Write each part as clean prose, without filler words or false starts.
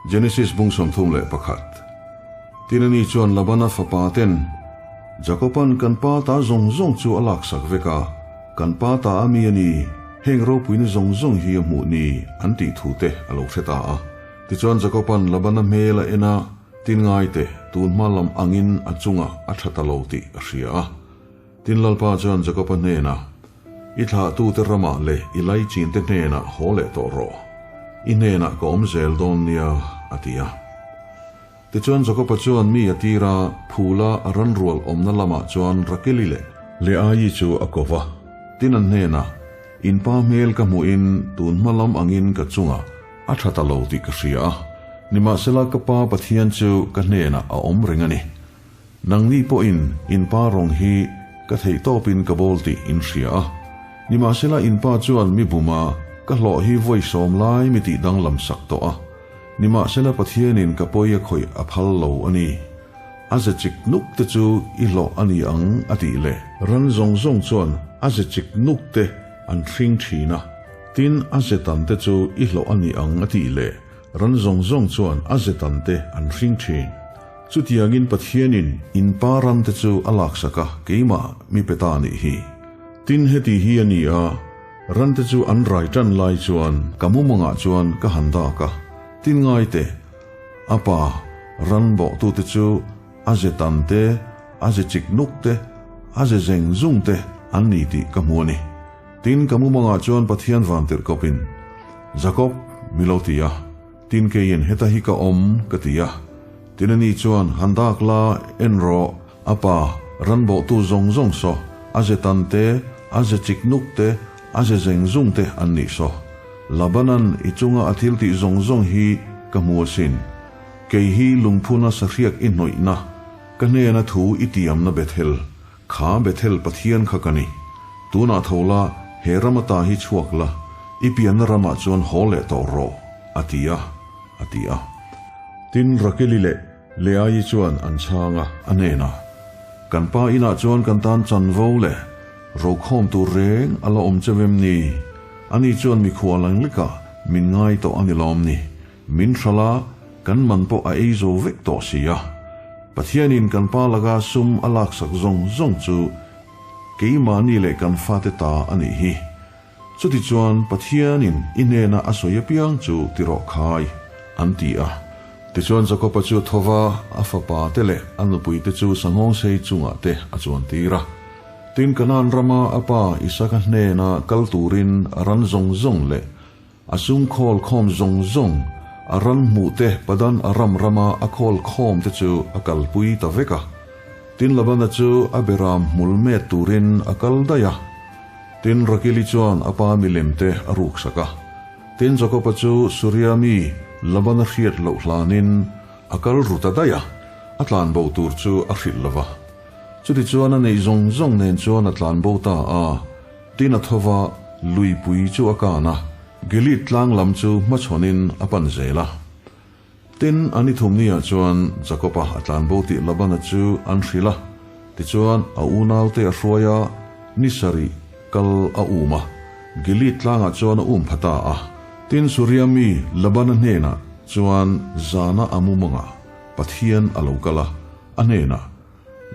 Genesis bung 31. Tin ani chuan Labana fapa ten, Jakoban kan pa ta zawng zawng chu a laksak vek a, kan pa ta a mi a ni, heng ropuina zawng zawng hi a hmuh ni, an tih thu te a lo hre ta a. Tichuan Jakoban Labana hmel a en a, tin ngai teh, tun hma lam angin a chungah a tha ta lo tih a hria a. Tin Lalpa chuan Jakoba hnenah, I thlahtute ramah leh i laichinte hnenah haw leh tawh rawh. I hnenah ka awm zel dawn nia, a ti a. Tichuan Jakoba chuan mi a tir a, phula a ranrual awmna lamah chuan Rakeli leh Leaii chu a ko va. Tin an hnenah, In pa hmel ka hmuhin tun hma lam angin ka chungah a tha ta lo tih ka hria a, nimahsela ka pa Pathian chu ka hnenah a awm reng a ni. Nangni pawhin in pa rawng hi ka theih tawpin ka bawl tih in hria a. Nimahsela in pa chuan mi buma ka hlawh hi vawi sawm lai mi tih danglam sak tawh a. Nimahsela Pathianin ka pawi a khawih a phal lo a ni. A ze chik nuk te chu i hlawh a ni ang a tih leh. Ran zawng zawng chuan a ze chik nuk te an hring thin a. Tin a ze tan te chu i hlawh a ni ang a tih leh ran zawng zawng chuan a ze tan te an hring thin. Chutiangin Pathianin in pa ram te chu a laksak a, keimah mi pe ta nih hi. Tin heti hi a ni a, ran te chu an rai tan lai chuan ka mumangah chuan ka han dak a, tin ngai teh, a pa ran bawhtute chu a ze tan te, a ze chik nuk te, a ze zeng zung te an ni tih ka hmu a ni. Tin ka mumangah chuan Pathian vantirhkawpin, Jakob, mi lo ti a. Tin keiin heta hi ka awm ka ti a. Tin ani chuan han dak la en rawh, a pa, ran bawhtu zawng zawng saw, a ze tan te, a ze chik nuk te, a ze zeng zung te an nih saw. Labanan i chunga a thil tih zawng zawng hi ka hmu asin. Kei hi lungphuna sahriak i hnawihna, ka hnena thu i tiamna Bethel, Kha Bethel Pathian kha ka ni. Tunah tho la, he ram ata hi chhuak la, i pianna ramah chuan haw leh tawh rawh, a ti a, a ti a. Tin, Rakeli leh Leaii chuan an chhang a, a hnenah, Kan pa inah chuan kan tan chanvo leh rokhawm tur reng a la awm cheu em ni? Ani chuan mikhual ang lekah min ngai tawh a ni lawm ni? Min hralh a, kan man pawh a ei zo vek tawh si a. Pathianin kan pa laka sum a laksak zawng zawng chu keimahni leh kan fate ta a nih hi. Chutichuan Pathianin i hnena a sawi apiang chu ti rawh khai, an ti a. Tichuan Jakoba chu tho va, a fapa te leh a nupui te chu sanghawngsei chungah te a chuan tir a. Tin, Kanaan rama a pa Isaka hnena kal turin a ran zawng zawng leh A sum khawl khawm zawng zawng, a ran hmuh te Padan Aram rama a khawl khawm te chu a kalpui ta vek a. Tin Labana chu a beram hmul met turin a kal daih a. Tin Rakili chuan a pa milem te a ruksak a. Tin Jakoba chu Suria mi Labana hriat loh hlanin a kal ru ta daih a, a tlanbo tur chu a hrilh lo va. Chutichuan a neih zawng zawng nen chuan a tlanbo ta a. Tin a tho va, luipui chu a kan a, Gilead tlang lam chu hmachhawnin a pan zel a. Tin, a ni thumniah chuan Jakoba a tlanbo tih Labana chu an hrilh a, tichuan a unaute a hruai a, ni sarih kal a um a, Gilead tlangah chuan a um pha ta a. Tin, Suria mi Labana hnenah chuan zana a mumangah Pathian a lo kal a, a hnenah,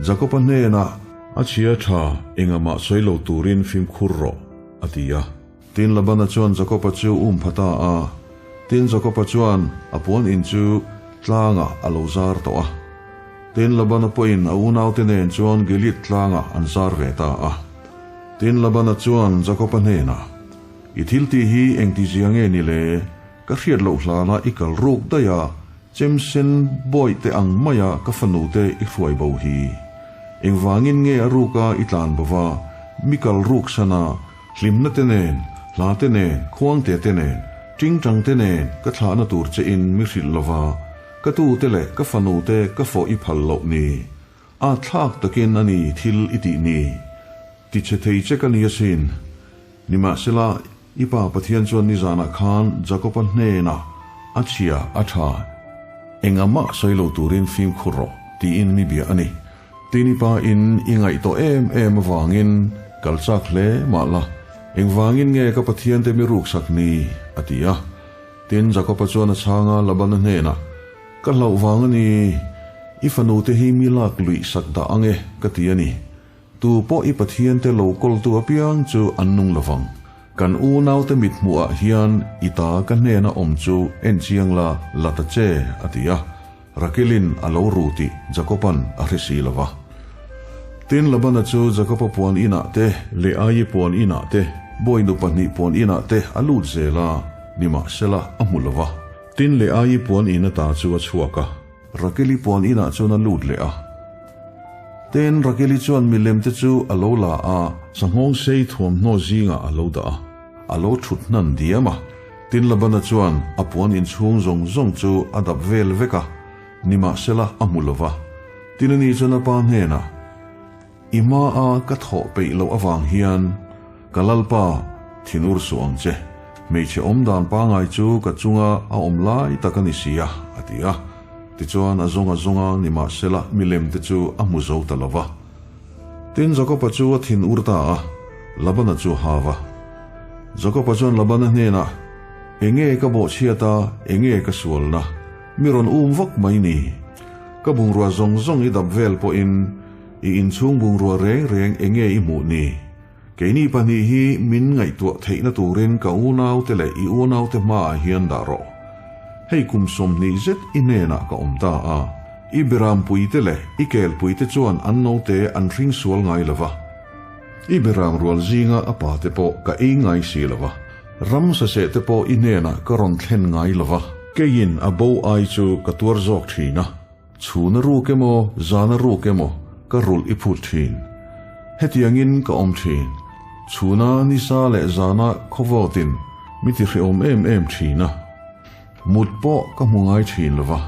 Jakoba hnenah, A chhia tha, engah mah sawi lo turin fimkhur rawh, a ti a. Tin, Labana chuan Jakoba chu um pha ta a. Tin, Jakoba chuan a puan in chu tlangah a lo zar tawh a. Tin, Labana pawhin a unaute nen chuan Gilead tlangah an zar ve ta a. Tin, Labana chuan Jakoba hnenah, I thil tih hi engtizia nge ni le? Ka hriat loh hlana i kal ruk daih a, Chem sen bawih te ang maia ka fanu te i hruai bo hi. Engvangin nge a ruka i tlan bo va, mi kal ruk sana, hlimna te nen, hla te nen, khuangte te nen, tingtang te nen ka thlahna tur che in mi hrilh lova, ka tu te leh ka fanu te ka fawh i phal loh ni. A thlak takin a ni thil i tih ni. Ti che thei che ka ni asin. Nimahsela, i pa Pathian chuan nizanah khan Jakoba hnenah a chhia a tha, engah mah sawi lo turin fimkhur rawh, tiin mi bia a ni. Tin i pa in i ngaih tawh em em avangin kal chak hle mah la, engvangin nge ka Pathiante mi ruksak ni? a ti a. Tin, Jakoba chuan a chhang a, Labana hnenah, Ka hlauh vang a ni, i fanute hi mi lak luih sak dah ang e, ka ti a ni. Tu pawh i Pathiante lo kawltu apiang chu an nung lovang. Kan unaute mithmuhah hian i ta ka hnena awm chu en chiang la, la ta che, a ti a. Rakelin a lo ru tih Jakoba'n a hre si lo va. Tin, Labana chu Jakoba puan inah te, Leaii puan inah te, bawinu pahnih puan inah te a lut zel a, nimahsela a hmu lo va. Tin, Leaii puan in ata chu a chhuak a. Rakeli puan inah chuan a lut leh a. Tin, Rakeli chuan milem te chu a lo la a, sanghawng sei thuamhnaw zingah a lo dah a, a lo thut hnan diam a. Tin, Labana chuan a puan inchhung zawng zawng chu a dap vel vek a, nimahsela a hmu lo va. Tin, ani chuan a pa hnenah, I hmaa ka thawh peih loh avang hian ka Lalpa thinur suh ang che, hmeichhe awmdan pangai chu ka chunga a awm lai tak a ni si a, a ti a. Tichuan a zawng a zawng a, nimahsela milem te chu a hmu zo ta lo va. Tin, Jakoba chu a thinur ta a, Labana chu a hau a. Jakoba chuan Labana hnenah, Enge ka bawhchhiat a, enge ka sualna? Mi rawn um vak mai ni. Ka bungrua zawng zawng i dap vel pawhin I inchhung bungrua reng reng enge i hmuh ni? Keini pahnih hi min ngaihtuah theihna turin ka unaute leh i unaute hmaah hian dah rawh. Hei kum 20 zet i hnenah ka awm ta a, i berampuite leh i kelpuite chuan an note an hring sual ngai lo va. I beram rual zinga a pate pawh ka ei ngai si lo va, ram saseh te pawh i hnenah ka rawn thlen ngai lo va. Keiin a bo ai chu ka tuar zawk thin a. Chhuna ruk emaw, zana ruk emaw ka rulh i phut thin. Hetiangin ka awm thin. Chhuna nisa leh zana khawvawtin mi ti hrehawm em em thin a. Mut pawh ka hmu ngai thin lo va.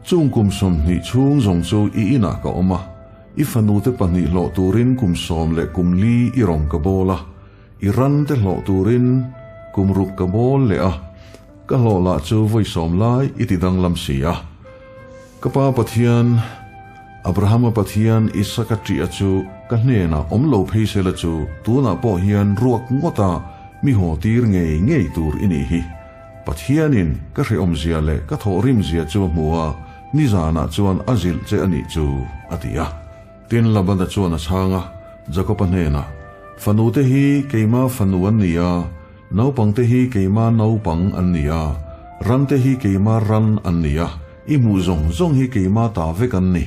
Chung kum 20 chhung zawng chu i inah ka awm a, i fanute pahnih hlawh turin kum sawm leh kum li i rawng ka bawl a, i rante hlawh turin kum ruk ka bawl leh a. Ka hlawh lah chu vawi sawm lai i ti danglam si a. Ka pa Pathian, Abrahama Pathian Isaka ṭiha chu ka hnenah awm lo phei sela chu tunah pawh hian ruak ngawta mi haw tir ngei ngei tur i nih hi. Pathianin ka hrehawmzia leh ka thawhrimzia chu a hmu a, nizanah chuan a zilh che a nih chu, a ti a. Tin, Labana chuan a chhang a, Jakoba hnenah, Fanute hi keima fanu an ni a, Naupangte hi keima naupang an ni a, rante hi keima ran an ni a, i hmuh zawng zawng hi keima ta vek an ni.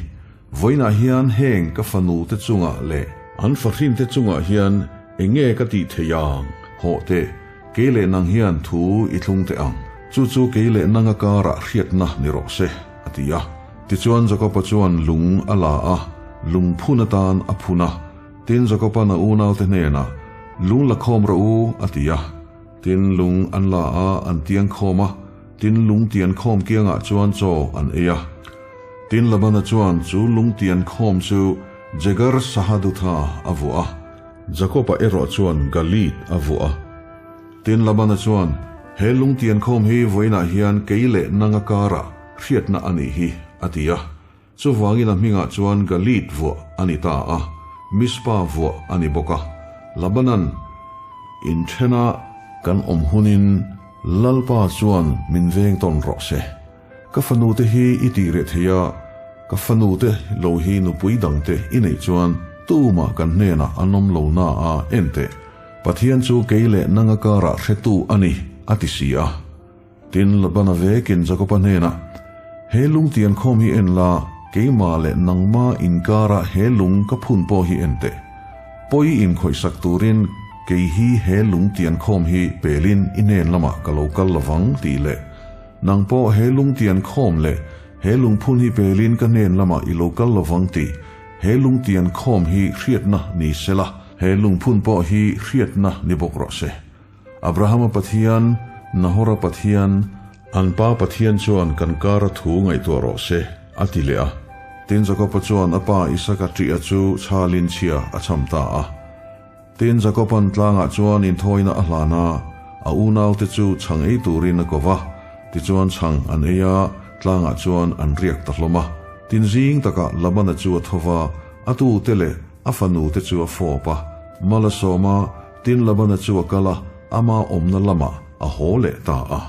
Vawiinah hian heng ka fanu te chungah leh an fahrinte chungah hian eng nge ka tih theih ang? Hawh teh, kei leh nang hian thu i thlung teh ang. Chu chu kei leh nanga karah hriatna ni rawh se, a ti a. Tichuan Jakoba chuan lung a la a, lungphun atan a phun a. Tin, Jakoba'n a unaute hnenah, Lung la khawm rawh u, a ti a. Tin, lung an la a, an tiang khawm a, tin, lung tian khawm kiangah chuan chaw an ei a. Tin, Labana chuan chu lung tian khawm chu Jegar Sahadutha a vuah a, Jakoba erawh chuan Galeed a vuah a. Tin, Labana chuan, He lung tian khawm hi vawiinah hian kei leh nanga karah hriatna a nih hi, a ti a. Chuvangin a hmingah chuan Galeed vuah a ni ta a, Mizpah vuah a ni bawk a. Labanan inthena kan awm hunin Lalpa chuan min veng tawn rawh se. Ka fanute hi i tih reh thei a, ka fanute lo hi nupui dangte i neih chuan tumah kan hnenah an awm lo na a, en teh, Pathian chu kei leh nanga karah hretu a ni, a ti si a. Tin, Labana vekin Jakoba hnenah, He lung tian khawm hi en la, keimah leh nangma inkara he lung ka phun pawh hi en teh. Pawi inkhawihsak turin kei hi he lung tian khawm hi pelin i hnen lamah ka lo kal lovang tih leh nang pawh he lung tian khawm leh he lung phun hi pelin ka hnen lamah i lo kal lovang tih he lung tian khawm hi hriatna ni sela, he lung phun pawh hi hriatna ni bawk rawh se. Abrahama Pathian, Nahora Pathian, an pa Pathian chuan kan kara thu ngaihtuah rawh se, a ti leh a. Tin, Jakoba chuan a pa Isaka ṭiha chu chhalin chhia a cham ta a. Tin, Jakoba'n tlangah chuan inthawina a hlan a, a unaute chu chhang ei turin a ko va. Tichuan chhang an ei a, tlangah chuan an riak ta hlawm a. Tin, zing takah Labana chu a tho va, a tute leh a fanute chu a fawp a, mal a sawm a, Tin Labana chu a kal a, ama awmna lamah a haw leh ta a.